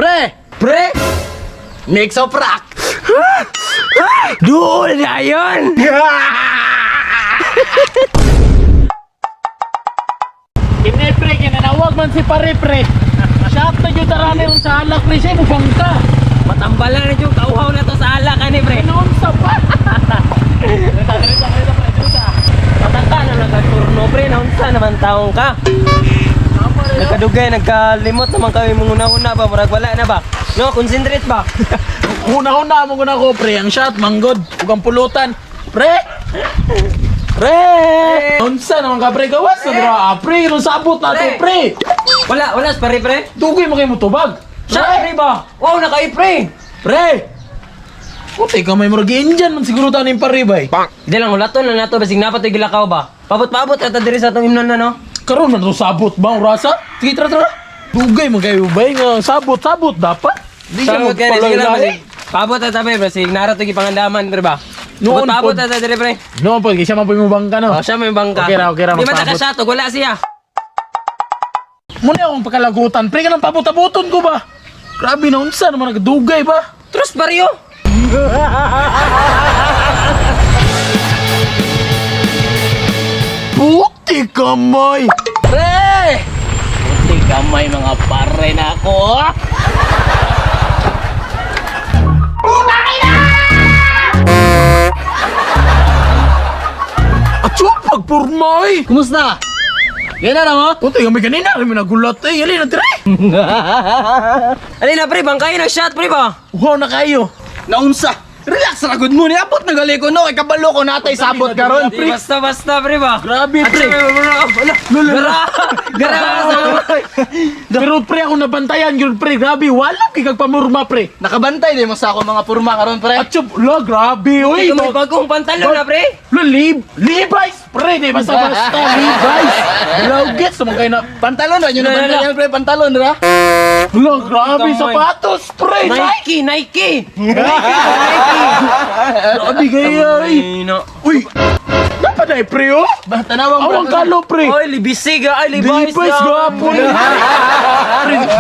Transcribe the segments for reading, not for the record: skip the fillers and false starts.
Pre! Pre! Mix of rock! Doon na yun! Kini pre, kinanawag man si pare pre. Shot na jud tarani ron sa alak pre siya mo bangka. Matambala na yung kauhaw na to sa alak, ani pre. Noon sa pa. Dito, dito, dito, pre, dito. Matangka na nagkaturno pre, naunsa naman taong ka. Nagkadugay, nagkalimot naman kami mong una-una ba, murag wala na ba? No, concentrate ba? Una-una mo guna ko pre, ang shot manggod ug ang pulutan. Pre! Pre! Unsa naman ka pre gawas na dira ah, pre, ron sabot na to pre. Wala, wala, pare pre. Dugay mo kay mo tubag. Shot pre ba? Wow, naka pre. Pre! Puti ka may murag Indian man siguro tanin pare bay. Di lang, ulaton na nato, basig napatoy gilakaw ba? Pabot-pabot na ta diri sa atong imnon na no? Karon man to sabot ba ang rasa? Sige tara tara. Dugay man kayo bay nga sabot sabot dapat. Di ka Sabot ka sige lang, magpalay-lay. basig. Pabot na ta pre, basig nara to gipangandaman pre ba? Noon Pabot-pabot pod. na ta diri pre. No, pag siya man po yung bangka no. Oh, siya may bangka. Okay ra, Di man magpaabot. taka shot, wala siya. Muna akong pagkalagutan. Pre, ka nang pabot-aboton ko ba? Grabe na unsa naman nagdugay ba? Trust baryo. Puti kamay! Pre! Puti kamay mga pare na ako. Atso, pagpurmay! Kumusta? Yan na mo? Puti kamay kanina, rin nagulat eh. Yali na tira. Alin na pre, bangkay na shot pre ba? Wow na kayo. Naunsa! Relax ra gud mo ni abot na gali ko no kay kabalo ko natay sabot karon. Di basta basta pre ba? Grabe, pre. Gara! Gara! Pero pre, ako nabantayan yun pre. Grabe, wala kay kag pamurma pre. Nakabantay di mo sa ako mga purma karon pre. Atso, la, grabe, oy. Ikaw may bagong pantalon na pre. La, Levi's, pre. Di basta basta, Levi's. Laugits naman kayo na. Pantalon ra yun La, la, la. nabantayan pre, pantalon ra. La, grabe, sapatos, pre. Nike, Nike. Grabe kayo, ay. Ay, no. Uy, napaday, pre, oh. Ba tanawang Awang kalo, pre. Oy, libisig ah. Ay, Levi's. Levi's, gwapo. Pre,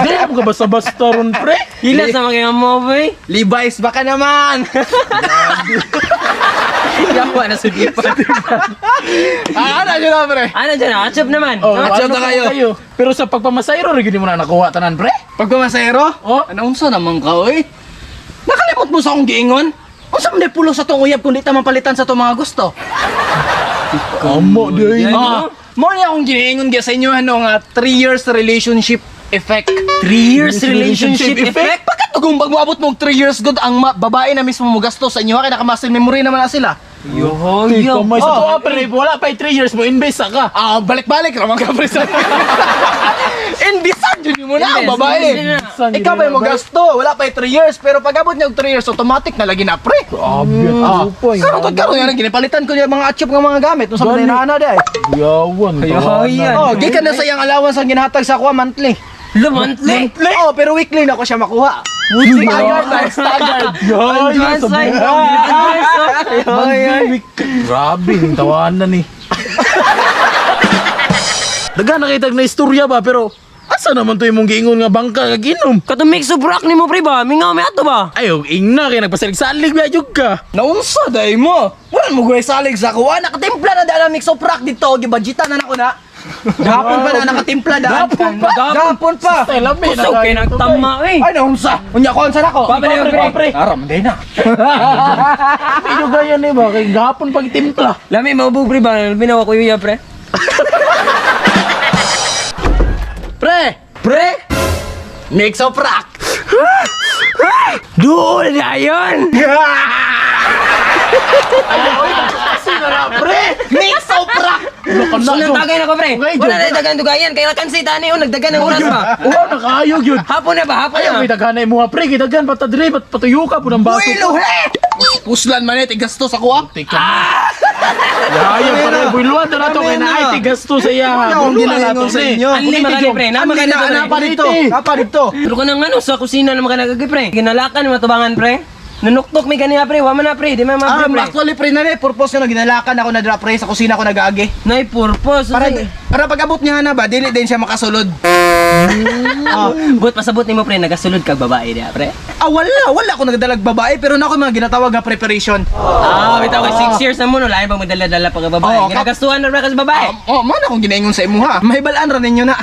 di mo ka basta-basta ron, pre. Ilan sa mga mo, pre? Levi's baka naman. Yawa na sa dipa. Ah, ano yun na pre? Ano dyan ah? Achop naman. Oh, Achop ano na kayo. po Pero sa pagpamasayro, rin mo na nakuha tanan, pre. Pagpamasero? Oh. Ano unsa naman ka oy? Nakalimot mo sa akong giingon? Unsa man day pulo sa tong uyab kung di ta mapalitan sa tong mga gusto? Kamo, di. Yan, Ah, no? mo niya akong giingon gyud sa inyo ano nga 3 years relationship effect. 3 years relationship effect? Pagkatugong pag moabot mo og 3 years good ang babae na mismo mo gasto sa inyo kay naka-muscle memory naman na sila. Yoho, Di yo. kamay. Sa tuwa, pre, wala pa 3 years mo, invest ka. Ah, balik-balik ra man ka pre sa. Inbisan yun mo na ang Invest, babae. invest na. Ikaw ba mo gasto? Wala pa 3 years pero pag abot niya og 3 years automatic na lagi na pre. Grabe, Ah, ah. karon tod karon yan ginipalitan ko niya mga achip nga mga gamit unsa man Gani. na ana day. Yawan, Ay, yan. Oh, gikan na sa iyang allowance ang ginahatag sa ako monthly. Lo, monthly? Oh, pero weekly na ko siya makuha. Staggered na, staggered. Yan, Advance, ay. Advance, oh. Ay, ay. Grabe, yung tawanan eh. Daga nakitag na istorya ba, pero asa naman to imong giingon nga bangka kag inom? Katong mix of rock ni mo, pre ba? Mingaw may ato ba? Ay, og ingna kay nagpasalig-salig ba jud ka. Naunsa day mo. Wala mo guay salig sa ako. Ah, nakatimpla na dala mix of rock dito, gibudgetan na nako na. Gapon pa na nakatimpla daan. Gapon pa. Gapon pa. Style lami na Kusog kay nagtama, eh. Ay naunsa. Unya ko unsa nako. Pabali, pre, pre. pre. Aram day na. Medyo gaya ni ba kay gapon pagtimpla. Lami, maubog, pre ba? Binawa ko yung pre. Pre, Pre! mix of rock. Doon na yun! Kasi na na, pre. Mix of rock. Sunang tagay na ko, pre. Okay, Wala na Jun. dagan dugayan. Kaya kansi tani, oh, nagdagan ng oras ba? Oo, nakaayog yun. Hapon na ba? Hapon Ayaw, na. may daghan na imuha, pre. Kitagan, ba't tadre, ba't patuyo ka po ng baso? Uy, luhe. Puslan man eh, gasto sa kuha. Teka na. Yaya, pare, buluan na nato kay naay tigasto sa iya. Wala akong Buluan na ginaingon to sa ni. inyo. Anli makani, pre. Nama Anli ka na, na, napa pre. dito. Napa dito. Pero kung nang ano, sa kusina naman ka nagagay, pre. Ginalakan, matubangan, pre. Nanuktok may ganiya pre, wa man na pre, di man Ah, ma pre. actually pre na purpose nga ginalakan ako na dra pre sa kusina ko nagaagi. Nay purpose. Para para pag-abot niya na ba, dili din siya makasulod. Oh, but pasabot nimo pre, nagasulod kag babae diha pre. Ah, wala, wala ako nagdalag babae pero na ako mga ginatawag nga preparation. Ah, bitaw kay 6 years na mo no, lain pa magdala-dala pa ka babae. Oo, Ginagastuhan na ra kas babae. Oh, man akong ginaingon sa imuha. Mahibalaan ra ninyo na.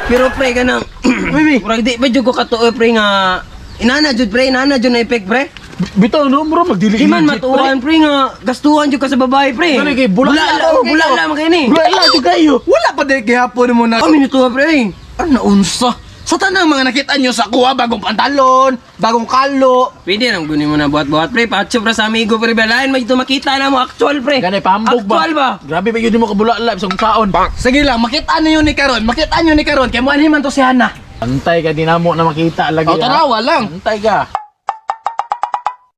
Pero pre kanang Uy, murag di ba jud ko katuoy pre nga inana jud pre, inana jud na effect pre. Bitaw no, mura magdili. Di man matuohan pre nga gastuhan jud ka sa babae pre. Gani kay bula bula, oh, bula lang kay ni. Bula lang jud kayo. Wala pa dili gihapon mo na. Oh, minutuha pre. eh. Ano unsa? Sa tanang mga nakita nyo sa kuha, bagong pantalon, bagong kalo. Pwede nang gunin mo na buhat-buhat pre. Patso pre sa amigo pre. Balain may ito makita na mo actual pre. Gani pambog ba? Actual ba? Grabe ba yun mo kabula live sa kung saon. Sige lang, makita niyo ni karon, makita niyo ni karon kay moanhi man to si Hana. Antay ka dinamo na makita lagi. O tanawa lang. Antay ka.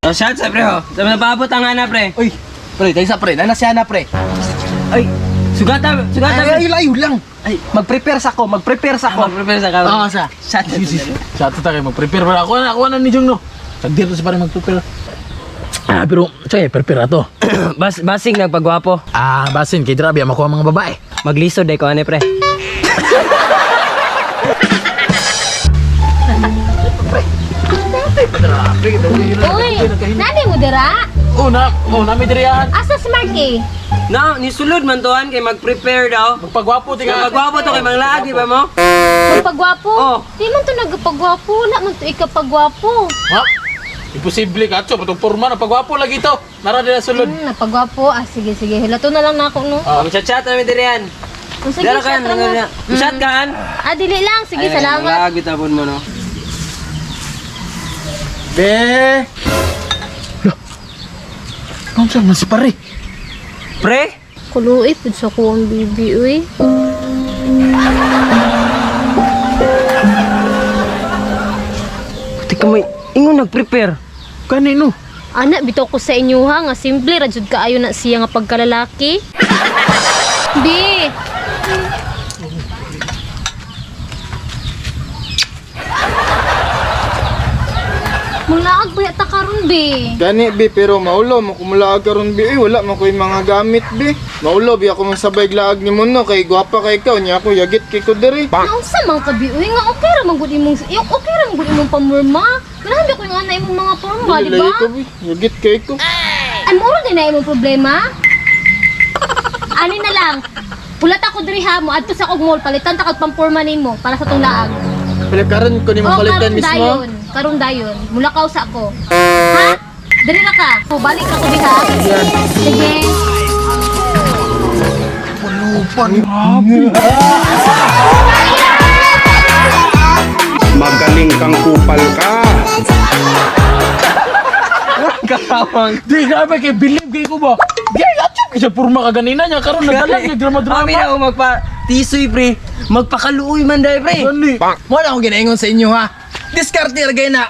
Oh, shot sa pre ho. Sa napaabot ang ana pre. Uy, pre, tayo sa pre. Nana si Hana pre. Ay, sugata, sugata Ay, pre. ay, layo lang. Ay, mag-prepare sa ko, mag-prepare sa ko. Mag-prepare sa ka. Oo, sa. Shot. Sa ato tayo mag-prepare para ako na ako na ni Jong no. Sagdir to si pare mag-prepare. Ah, pero sige, prepare ato. Bas basing nagpagwapo. Ah, basin kay grabe makuha mga babae. Maglisod ay ko ani pre. Uy, nani mo dira? Oh, na, oh, nami diri ah. Asa si Mark eh? Na, nisulod man toan kay mag-prepare daw. Magpagwapo tika. Magpagwapo to kay manglaag, di ba mo? Magpagwapo? Oh. Di man to nagpagwapo, wala man to ikapagwapo. Ha? Imposible ka, tso, patong porma na pagwapo lagi to. Nara dira sulod. Napagwapo. Ah, sige, sige. Hilato na lang na ako, no? Oh, chat-chat namin diri yan. Oh, sige, Dara kan, chat ra mo. chat kan. Ah, dili lang. Sige, salamat. Manglaag bitapon mo no. Be. Ano man si pare? Pre, Kuluy, pud sa ko ang bibi, uy. Puti ka may ingon nag-prepare. Kanino? Ana, bitaw ko sa inyo ha, nga simple ra jud kaayo na siya nga pagkalalaki. Bi. Mulaag ba yata karon, bi? Gani bi pero maulo mo kumulaag karon bi eh, wala man ko'y mga gamit bi. Maulo bi ako magsabay laag ni mo no kay gwapa kay ikaw nya ako yagit kay ko diri. Naunsa man ka bi, uy nga okay ra man gud imong yung okay ra man gud imong pamurma. Ganahan ba ko nga na imong mga porma, di Dili ba? lagi ko bi, yagit kay ko. Ay, mura din na imong problema. Ani na lang. Pulat ako diri ha mo adto sa kog mall palitan ta kag pamporma nimo para sa tong laag. Pala karon ko nimo Oh, palitan karon mismo. dayon. Karon dayon. Mulakaw sa ako. Ha? Diri ra ka. O, balik ako diha. Sige. Magaling kang kupal ka. Kawang. Di grabe kay believe kay ko ba? Di atso kay sa porma ka ganina niya karon nagdala niya drama drama. Kami na ako magpa tisoy pre. Magpakaluoy man dai pre. Gani. Wala akong ginaingon sa inyo ha. Diskarte ra gay na.